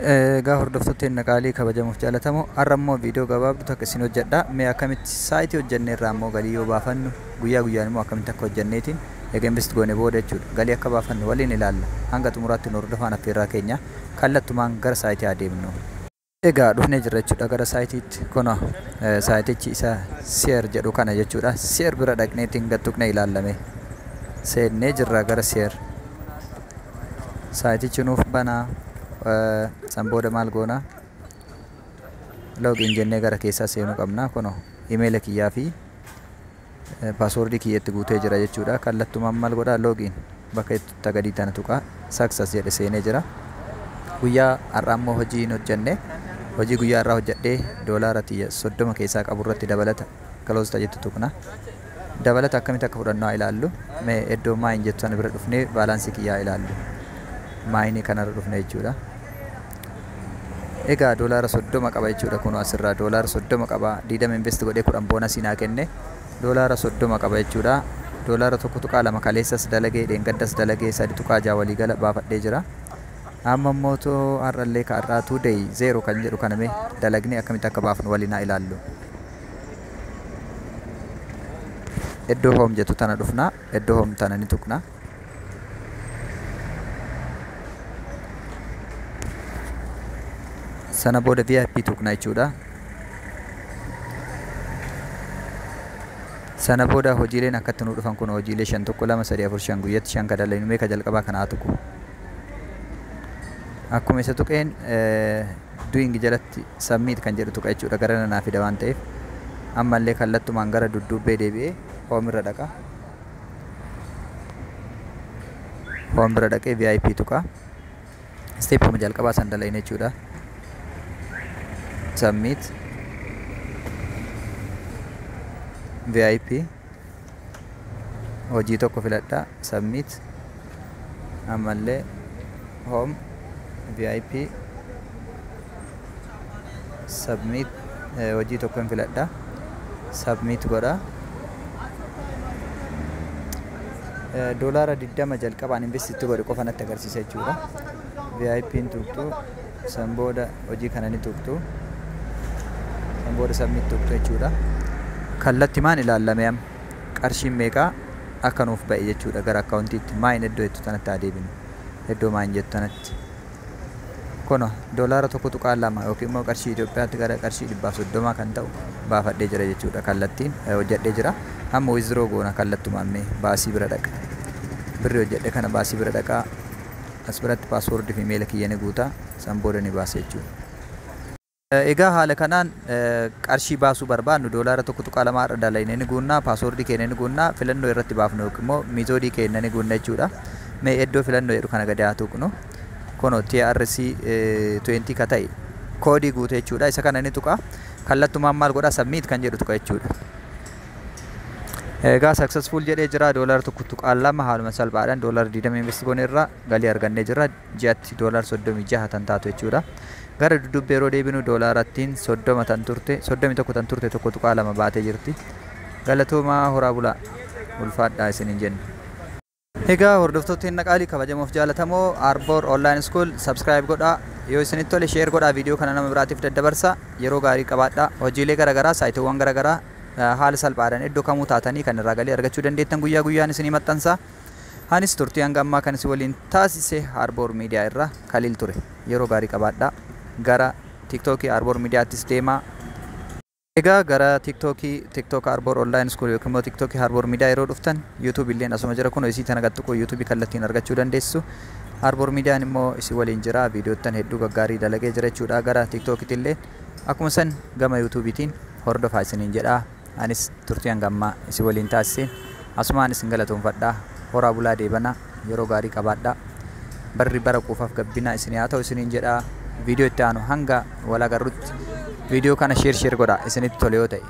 Egaa hordoftoota qaalii kabajamuuf jaalatamu, har'a immoo viidiyoo gabaabduu takka isin hojjedha. Mee akkamitti saayitii hojjenne irraa immoo galii yoo baafannu, guyyaa guyyaan immoo akkamitti akka hojjenneetiin eega invest goone booda jechuudha, galii akka baafannu waliin ilaalla. Hanga xumuraatti nu hordofaan affeerraa keenya. Kallattumaan gara saayitii adeemnu. Egaa dhufnee jirra jechuudha gara saayitiitti. Kun saayitichi isa Seer jedhu kana jechuudha. Seer bira dhaqneetiin gad tuqnee ilaallame. Seennee jirra gara Seer. Saayitichi nuuf banaa. San booda maal goona? Login jennee gara keessaa seenuu qabna. Kuno imeela kiyyaa fi paaswoordii kiyyatti guutee jira jechuudha. Kallattumaan maal godhaa? Login bakka itti gadii tana tuqaa. Success jedhe, seenee jira. Guyyaa har'aa immoo hojii hin hojjenne. Hojii guyyaa har'aa hojjedhee doolaara xiyya 30 keessaa qabu irratti dabalata close jettu tuqna. Dabalata akkamitti akka fudhannu haa ilaallu. Mee iddoo mine jettu sana bira dhufnee baalaansii kiyyaa ilaallu. Maayinii kanarra dhufne jechuudha. Egaa doolaara 30 qaba jechuudha. Kun asirraa doolaara 30 qaba. 20 invest godhee 10 boonasii naa kenne. Doolaara 30 qaba jechuudha. Doolaara 1.2 kaleessas dalagee, dheengaddas dalagee, 3.6 waliigala baafadhee jira. Amma immoo too har'allee ka har'aa today 0 kan jedhu kana mee dalagnee akkamitti akka baafnu waliin haa ilaallu. Iddoo home jettu tana dhufna. Iddoo home tana ni tuqna. Sana booda VIP tuqna jechuudha. Sana booda hojiileen akkatti nu dhufan kun hojiilee 5, 1, 2, 3, 4, 5, guyyatti 5 ka dalagnu. Mee ka jalqabaa kana haa tuqu. Akkuma isa tuqeen doing jalatti submit kan jedhu tuqa jechuudha, gara nanaa fida waan ta'eef. Ammallee kallattumaan gara dudduubbee deebi'ee home irra dhaqa. Home bira dhaqee VIP tuqa. Steepuma jalqabaa san dalagna jechuudha. Submit, VIP, hojii tokko filadha, submit, ammallee home, VIP, submit, hojii tokko hin filadha, submit godha. Doolaara 20 jalqabaan invest itti godhe qofa natti agarsiisa jechuudha. VIP'n tuqxu, san booda hojii kana ni tuqxu, san booda submit tuqxu jechuudha. Kallattimaan ilaalame amma qarshiin meeqaa akka nuuf ba'e jechuudha gara akkaawuntiitti. Mine iddoo jettu tanatti haa deebinu. Iddoo mine jettu tanatti. Kono doolaara 1.2 yookiin immoo qarshii Itoophiyaatti gara qarshii 130 kan ta'u baafadhee jira jechuudha. Kallattiin hojjedhee jira. Amma withdraw goona kallattumaan, mee baasii bira dhaqa. Birri hojjedhe kana baasii bira dhaqaa. As biratti paaswoordii fi imeela kiyya ni guutaa. San booda ni baasa jechuudha. Egaa haala kanaan qarshii baasuu barbaannu doolaara 1.2 irra dalagne ni guunnaa, paaswoordii keenya ni guunnaa, filannoo irratti baafnu yookiin immoo miizoodii keenya ni guunna jechuudha. Mee iddoo filannoo jedhu kana gadi haa tuqnu. Kono TRC 20 ka ta'e koodii guute jechuudha. Isa kana ni tuqa. Kallattumaan maal godhaa? Submit kan jedhu tuqa jechuudha. Egaa successful jedhee jira. Doolaara 1.2 haaluma salphaadhaan doolaara 20 invest goone irraa galii argannee jira. Ji'atti doolaara 36 tan taatu jechuudha. Gara duddubbee yeroo deebinu doolaarattiin 30 tan turte, 31 tan turte 1.2 baatee jirti. Galatoomaa, horaa bulaa, ulfaadhaa isiniin jenna. Egaa hordoftoota qaalii kabajamoof jaalatamoo, Arboor Online School subscribe godhaa. Yoo isinitti tole share godhaa, viidiyoo kana nama biraatiif daddabarsa. Yeroo gaarii qabaadhaa. Hojiilee garaagaraa, saayitiiwwan garaagaraa haala salphaadhaan iddoo kamuu taatanii kan irraa galii argachuu dandeettan guyyaa guyyaan isinii maxxansa. Anis turtii hanga ammaa kan isin waliin taasise Arboor Miidiyaa irraa Kaliil ture. Yeroo gaarii qabaadhaa. Gara TikTokii Arboor Miidiyaattis deemaa. Egaa gara TikTokii, TikTok Arboor Online School yookiin immoo TikTokii Arboor Miidiyaa yeroo dhuftan, YouTube illeen asuma jira. Kun isii tana gattuquu YouTube kallattiin argachuu dandeessu. Arboor Miidiyaan immoo isin waliin jira. Viidiyoottan hedduu gaggaarii dalagee jira jechuudha. Gara TikTokitti illee akkuma san gama YouTubetiin hordofaa isiniin jedha. Anis turtii hanga ammaa isin waliin taasiseen asumaan isin galatoonfadhaa. Horaa bulaa, deebanaa, yeroo gaarii qabaadhaa. Barri bara quufaaf gabbinaa isin haa ta'u isiniin jedha. Viidiyoo itti aanu hanga wal agarrutti viidiyoo kana share share godhaa isinitti tole yoo ta'e.